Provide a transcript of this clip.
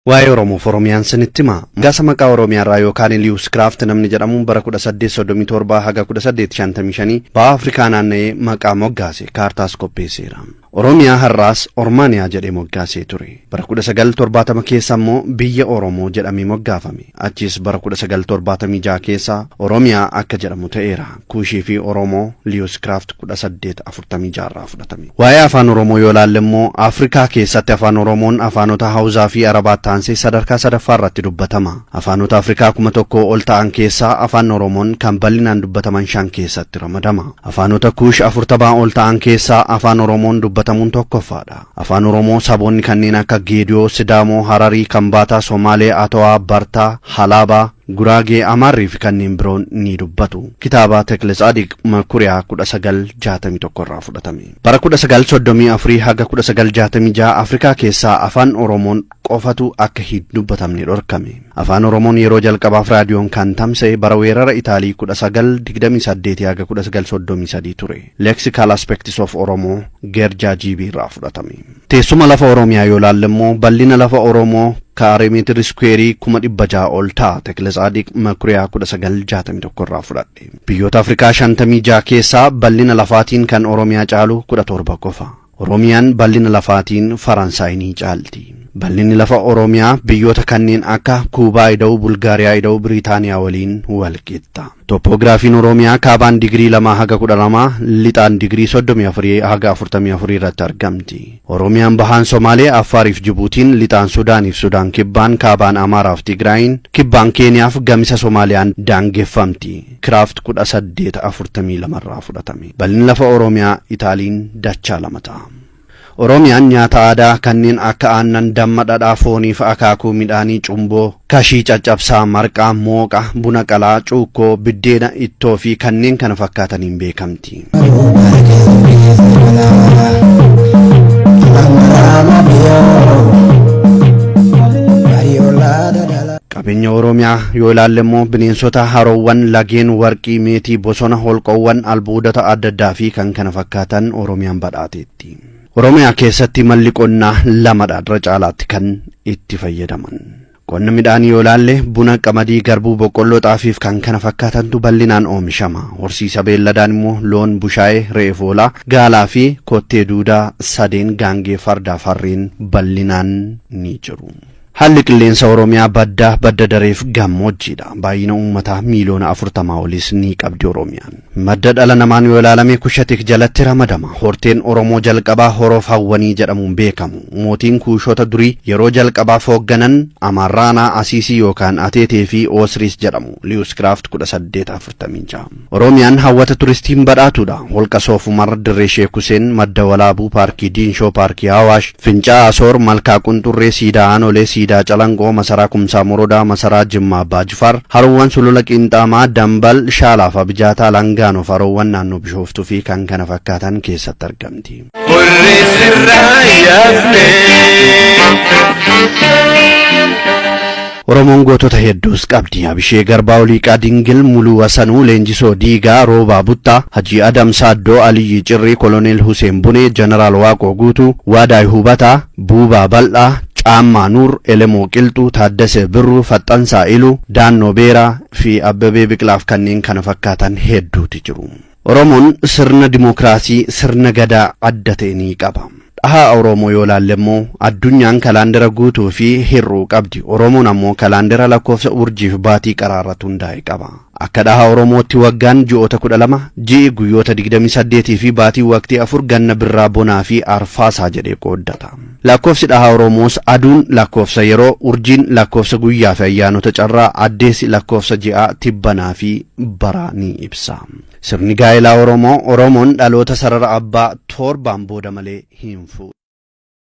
Waa'ee Oromoof Oromiyaan sinitti hima. Moggaasa maqaa Oromiyaarraa yookaan Lewis Kraft namni jedhamu bara 1837 haga 1855 baha Afrikaa naanna'ee maqaa moggaase kaartaas qopheesseera. Oromiyaa har'aas Ormaaniyaa jedhee moggaasee ture. Bara 1970 keessa immoo biyya Oromoo jedhamee moggaafame. Achis bara 1976 keessa Oromiyaa akka jedhamu ta'eera. Kuushii fi Oromoo Lewis Kraft 1846 irraa fudhatame. Waa'ee afaan Oromoo yoo ilaalle immoo Afrikaa keessatti afaan Oromoon afaanota Hawuzaa fi Arabaatti aansee sadarkaa sadaffaa irratti dubbatama. Afaanota Afrikaa 1000 ol ta'an keessaa afaan Oromoon kan bal'inaan dubbataman 5 keessatti ramadama. Afaanota Kuush 40 ol ta'an keessaa afaan Oromoon dubbatamuun tokkoffaadha. Afaan Oromoo saboonni kanneen akka Geediyoo, Sidaamoo, Hararii, Kambaataa, Somaalee, Atowaa, Bartaa, Halaabaa, Guraagee, Amaarrii fi kanneen biroon ni dubbatu. Kitaaba Tekletsaadiq Makuriyaa 1961 irraa fudhatame. Bara 1934 haga 1966 Afrikaa keessaa afaan Oromoon qofatu akka hin dubbatamne dhorkame. Afaan Oromoon yeroo jalqabaaf raadiyoon kan tamsa'e bara weerara Itaalii 1928 haga 1933 ture. Lexical Aspects of Oromo Gerjaa GB irraa fudhatame. Teessuma lafa Oromiyaa yoo ilaalle immoo bal'ina lafa Oromoo kaaree meetirii iskuweerii 600,000 ol ta'a. Tekletsaadiq Makuriyaa 1961 irraa fudhadhe. Biyyoota Afrikaa 56 keessaa bal'ina lafaatiin kan Oromiyaa caalu 17 qofa. Oromiyaan bal'ina lafaatiin Faransaay ni caalti. Bal'inni lafa Oromiyaa biyyoota kanneen akka Kuubaa ida'uu, Bulgaariyaa ida'uu, Biriitaaniyaa waliin wal qixa. Tooppoogiraafiin Oromiyaa kaabaan digirii 2 haga 12, lixaan digirii 34 haga 44 irratti argamti. Oromiyaan bahaan Somaalee, Affaariif Jibuutiin, lixaan Sudaaniif Sudaan kibbaan, kaabaan Amaaraaf Tigraayin, kibbaan Keeniyaaf gamisa Somaaliyaan daangeffamti. Kiraaft 1842 irraa fudhatame. Bal'inni lafa Oromiyaa Itaaliin dachaa lama ta'a. Oromiyaan nyaata aadaa kanneen akka aannan, damma, dhadhaa, foonii fi akaakuu midhaanii, cumboo, kashii, caccabsaa, marqaa, mooqa, buna qalaa, cuukkoo, biddeena, ittoo fi kanneen kana fakkaataniin beekamti. Qabeenya Oromiyaa yoo ilaalle immoo bineensota, haroowwan, lageen, warqii, meetii, bosona, holqoowwan, albuudota adda addaa fi kan kana fakkaatan Oromiyaan badhaateetti. Oromiyaa keessatti malli qonnaa lamadha irra caalaatti kan itti fayyadaman. Qonna midhaanii yoo ilaalle buna, qamadii, garbuu, boqqolloo, xaafii fi kan kana fakkaatantu bal'inaan oomishama. Horsiisa beelladaan immoo loon, bushaayee, re'ee hoolaa, gaalaa fi kottee duudaa sadeen gaangee fardaa fi harreen bal'inaan ni jiru. Haalli qilleensa Oromiyaa baddaa, badda dareef gammoojjiidha. Baay'ina uummataa miiliyoona 40 olis ni qabdi Oromiyaan. Madda dhala namaan yoo ilaalame Kushatik jalatti ramadama. Horteen Oromoo jalqabaa Horoof Hawwanii jedhamuun beekamu. Mootiin Kuushota durii yeroo jalqabaaf hoogganan Amaarraanaa, Asiisii yookaan Ateetee fi Oosriis jedhamu. Lewis Kraft 1846. Oromiyaan hawwata turistiin badhaatuudha. Holqa Soofumar, Dirree Sheek Huseen, Madda Walaabuu, Paarkii Diinshoo, Paarkii Awaash, Fincaa'aa Asoor, Malkaa Qunxurree, Siidaa Aanolee, Siidaa Calanqoo, Masaraa Kumsaa Morodaa, Masaraa Jimmaa Abbaa Jifaar, Haroowwan Sulula Qiinxaamaa, Dambal, Shaalaa fi Abijaataa, Langaanoo fi haroowwan naannoo Bishooftuu fi kan kana fakkaatan keessatti argamti. Hurrii sirraa yaafnee. Oromoon gootota hedduus qabdi. Abishee Garbaa, Oliiqaa Dingil, Muluu Wasanuu, Leenjisoo Diigaa, Roobaa Buttaa, Hajii Adam Saaddoo, Aliyyi Cirrii, Koloneel Huseen Bunee, Jeneraal Waaqoo Guutuu, Waadaay Hubataa, Buubaa Bal'aa, Caammaa Nuur, Elemoo Qilxuu, Taaddasee Birruu, Faxxansaa Iluu, Daannoo Beeraa fi Abbabee Biqilaaf kanneen kana fakkaatan hedduuti jiru. Oromoon sirna dimookiraasii sirna gadaa adda ta'e ni qaba. Dhaha Oromoo yoo ilaalle immoo addunyaan kalaandara guutuu fi hir'uu qabdi. Oromoon ammoo kalaandara lakkoofsa urjii fi baatii qaraa irratti hundaa'e qaba. Akka dhaha Oromootti waggaan ji'oota 12, ji'i guyyoota 28 fi baatii waqtii 4 ganna birraa bonaa fi arfaasaa jedhee qooddata. Lakkoofsi dhaha Oromoos aduun lakkoofsa yeroo, urjiin lakkoofsa guyyaa fi ayyaanota carraa, addeessi lakkoofsa ji'aa, tibbanaa fi baraa ni ibsa. Sirni gaa'elaa Oromoo Oromoon dhaloota sarara abbaa torbaan booda malee hin fuudhu.